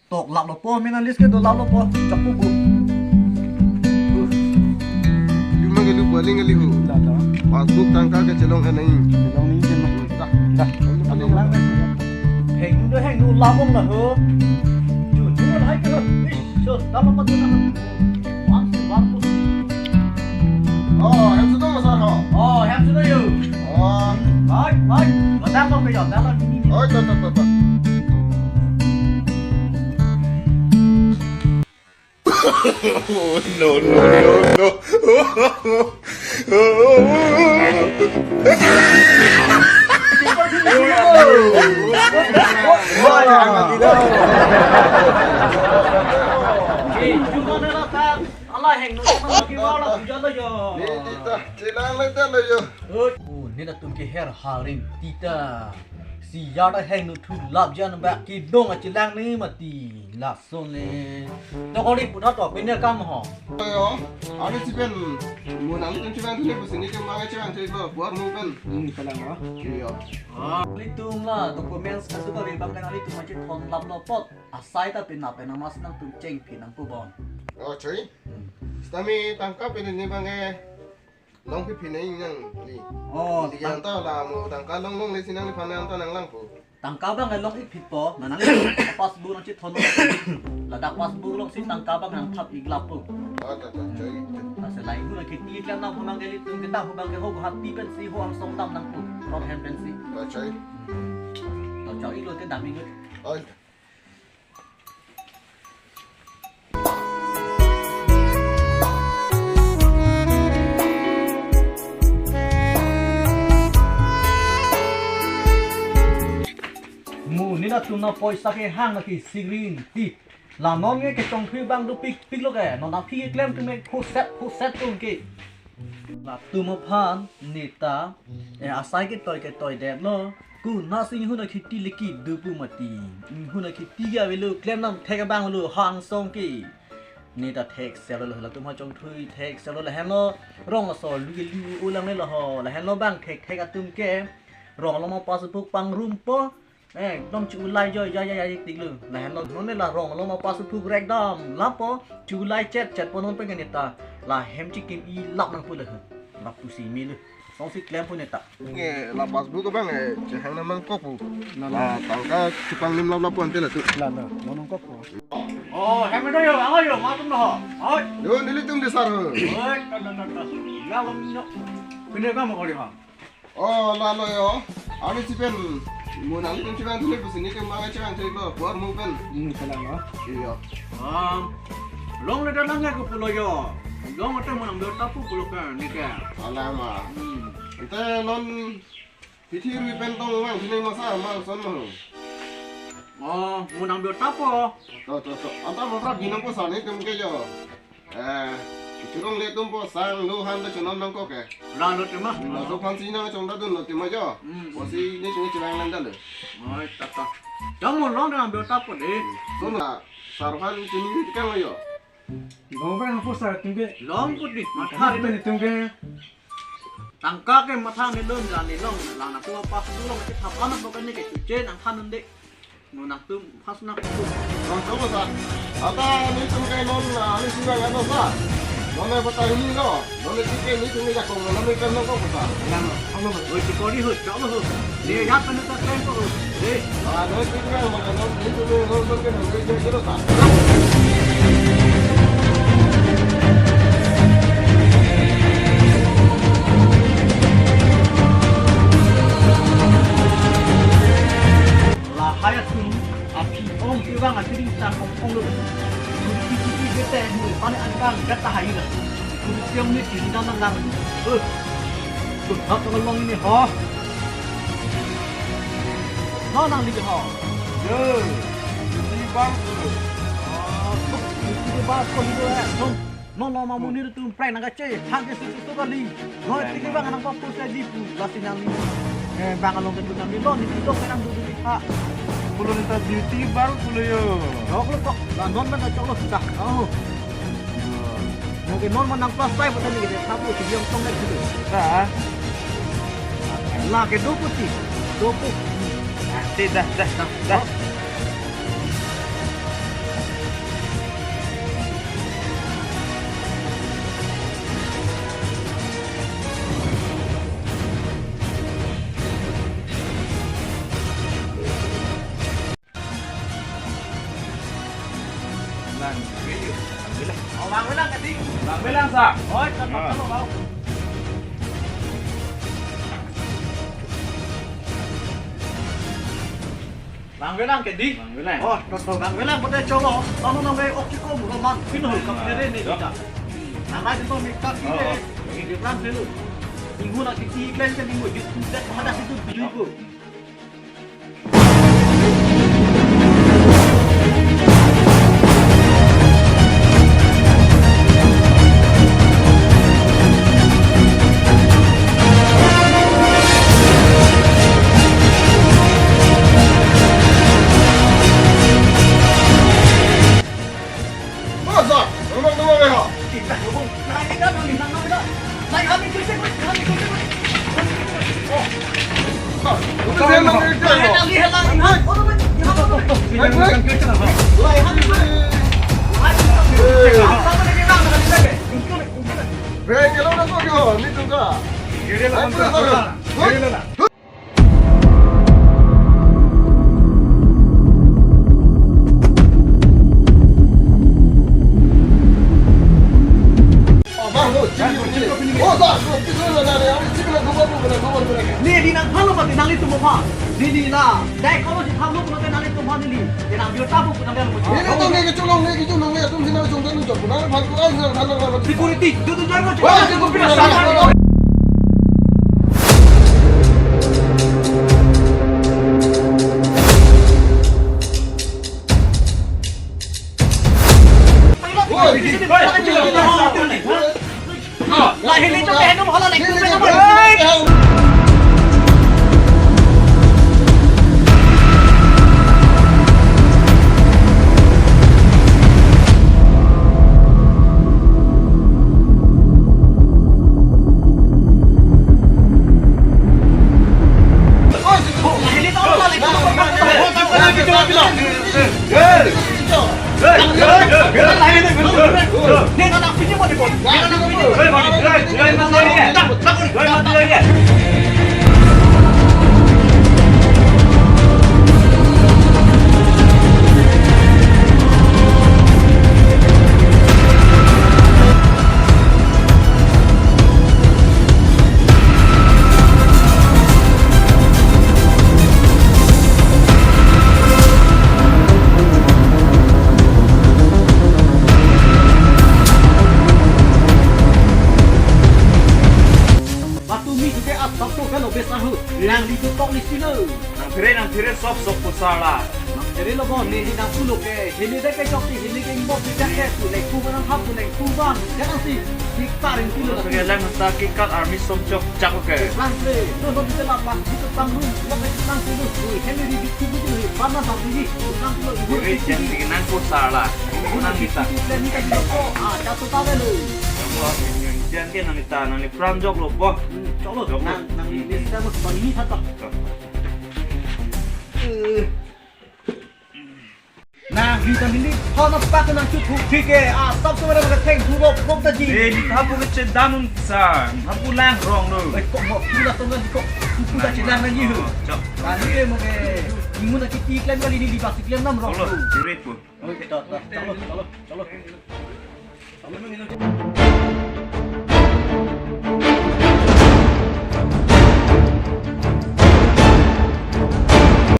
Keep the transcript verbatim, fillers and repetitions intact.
Tok laplo po, mena list ke do laplo po. Chakpo bu. Luma ke lu paling kali hu. Lata. Passbook tangka kechelong anai. Chelong ni jen ma. Dah. Dah. Paling lang. Heng do heng do labong na ho. Ju ju hai ke ho. Ish, so dalam mati na. Bang si bang pun. Oh, hem sudah masar ho. Oh, hem sudah yuk. Oh. Baik, baik. Datang kau ke jam dalam ini. Oh, tuh, tuh, tuh, tuh. Oh, no, no, no, no. Ala heng no, no, no, no, no, no, no. Ni tita, chelang le ta le yo. Oh, neli atum ke her haring tita. Si ya ta heng no thu lap jan ba kidong achelang ni mati. Lason le. To kori putha to pine kam ho. Yo, ani si pen mo nang tum chelang thule pusi neli ke mang chelang thule lo, buat mo pen. Hmm, chelang ho. Iyo. Ah, nelitum la documents kasu kari bang kan nelitum ma chethon laplo apot. Asai ta pina pen amas nangtum chengpi nangpo bon. Oh, choi. Hmm. Sitame tangka pen neli bang ke longpi phi nang nangli. Oh, neli tang- anta la mo tangka longlongle si nangliphan anta nanglangpo. Tangka bang ke long-ik phi po, na nangli passbook nang chethon. Ladak passbook along si tangka bang nangthap-ik lappo. Oh, ta, ta, choi. Lasi la inghun akheti klemnang pu bang ke nelitum ke ta pu bang ke ho Guwahati pensi ho Angsong dam nangpo. Rot hem pensi. Ta, choi. Hmm. To choi lo te dam-ik lo. Oh. Mo neli atum na poisa kehang na kesingring ti. La non ke kechongphi bang dopikpik lo ke. Non aphi keklem atum ke khoset khoset atum ke. Latum aphan neta, eh, asai ketoi ketoi det lo. Ko nasi inghun akheti le kedo pu mati. Inghun akheti ke avelo klem nangthek abang lo ha Angsong ke. Neta thekse lo latum ha chongthui thekse lo lahenlo. Rong aso lu ke lu-o lang le lo ho. Lahenlo bang thekthek atum ke. Rong along ma passbook pangrumpo. Eh, dom chu ulai jo, ya, ya, ya, tik lo. Lahenlo, non le la rong along ma passbook rek dam. Lapu, chu ulai chet, chet po non pen ke neta. La hem chikim-i lap nangpo le. Lapu si me lo. Song si klempo neta. Nge la passbook abang, eh, chehang nangkokpo. La, la. La, tangka chepangnim laplap ante latum. La, la, nangkokpo. Oh, hem do yo, ang yo, matum no. Oi. Yo, nelitum de sar ho. Oi, ta, ta, ta, ta. Ya, lo, no. Pine kam kori ha. Oh, la lo yo. Ani si pen mo nangtum chelang thule pusi neli ke mang chelang thule lo, buat mo pen. Hmm, chelang lo. Iyo. Ah, long le dalang ke pulo yo. Long ate mo nang do tapu pulo ke neli ke. Alama. Hmm. Ante non pithi rui pen tong mang sini masa mang son mang. Oh, mo nang do tapu. To, to, to. Anta mo pra binong ko sani tum ke yo. Eh, churong le tum po sang lo han da chunom nangkok ke. Rang lo tema. Lo so phan si nang chong da dun lo tema jo. Hmm. Pusi neli chungi chelang lang da le. Oi, ta ta. Jang mo long da ambil ta po de. So na sar phan chini ni kan lo yo. Long phan po sar tum ke. Long po di. Matha pen tum ke. Tangka ke matha ni lun la ni long la na tu apa dulu ke thap anak bukan ni ke cuci nang than de. No nangtum pas nak tu. Nangtum sa. Ata nelitum ke non, ah, neli si bang ano sa. Non le bata ini lo. Non le tiket nelitum ke jakong, non le kan nangkok sa. Lang. Oi, si kori ho, chalo ho. Ni ya kan ta kren ko ho. Eh. Ah, non le tiket mana non nelitum ke non ke non ke jelo sa. Lahai atum aphi ong kevang atiring sang ong ong lo. Kuri kiki kiki bete mu pane angkang gata hai lo. Kuri siang ni kiri dan lang. Eh. Kun hap nang long ini ho. No nangli ho. Yo. Ini bang. Oh, ini bang ko ni do eh. Non. Non lo ma monit atum prank nangkache, thang ke susu su kali. Non tiki bang nang papu sa di pu, lasi nangli. Eh, bang along ke tu nangli lo, ni tu dok nang duduk di ha. Pulo ni ta beauty bang pulo yo. Dok lo kok, la non bang kacok lo sudah. Oh. Nang ke non ma nang plus five betul ni kita sapu si biang tong lagi tu. Sa. La ke dopu ti, dopu. Ah, ti dah, dah, dah. Oh. Oh, vangvelang kadi. Vangvelang, sir. Oh, chalo, chalo, vang. Vangvelang kadi. Vangvelang. Oh, to, to, vangvelang pute cholo. Tamo nang ve oki ko mulo man. Pin hol kap nere ne kita. Nang ai to mi kap kire. Di pran pelu. Minggu lagi di plan ke minggu jut kudet pada situ biju ko. Masa? Memang dua ya? Kita ngomong, nah, ini kan, nah, ini kan, nah, ini kan. Nah, kami kritik, Mas, kami kritik, Mas. Oh. Nah, ini kan, ini kan. Oh, ini kan, ini kan. Nah, ini kan. Sama dengan orang, sama dengan orang. Bang, kalau nak kau, ini tu kah? Ini lah, ini lah. Neli nang halo pati nanglitum aphan. Neli la. Dai kalau si halo pati nanglitum aphan neli. Neli tong neli chulong neli chulong neli atum si nang chulong neli chulong nang phan ko ai nang phan nang. Security, dudu jar ko. Wah, security. Patumi ke asap tu kan obes tahu. Nangli tu tok listilo. Nang phere, nang phere sop sop pusala. Nang phere lo bon, neli nang pulo ke. Hini deke chokti, hini ke imbok di deke tu, le kuban ang hap tu, le kuban. Jangan si, di karing tu lo. Oke, lang ta kikat army som chok chak oke. Lang se, lo lo bisa lapang, bisa tanggung, lo ke tang tu lo. Ui, hini di di kubu tu, panas satu di. Tang tu lo, ibu. Ui, jangan bikin nang pusala. Ibu nang kita. Plan ni tadi lo ko, ah, jatuh tadi lo. Yang lo, yang jangan ke nang kita, nang ni pran jok lo, boh. Hmm, chok lo. Jok lo. Nang, nang ini sudah mau seperti ini satu. Jok. Eh. Nang vitamin D, hono pak nang chutu thike, ah, top tu mana theng tu bok, bok ta ji. Eh, di thapu ke chedan un sa, thapu lang rong lo. Eh, kok mo, pula tu ngan kok, tu pula chedan ngan ji hu. Chok. Tadi ke mo ke, imun aki ti klem kali di, di pasti klem nam rong. Cholo, lo. Jerit po. Oke, chalo, chalo, chalo, chalo. Chalo, chalo.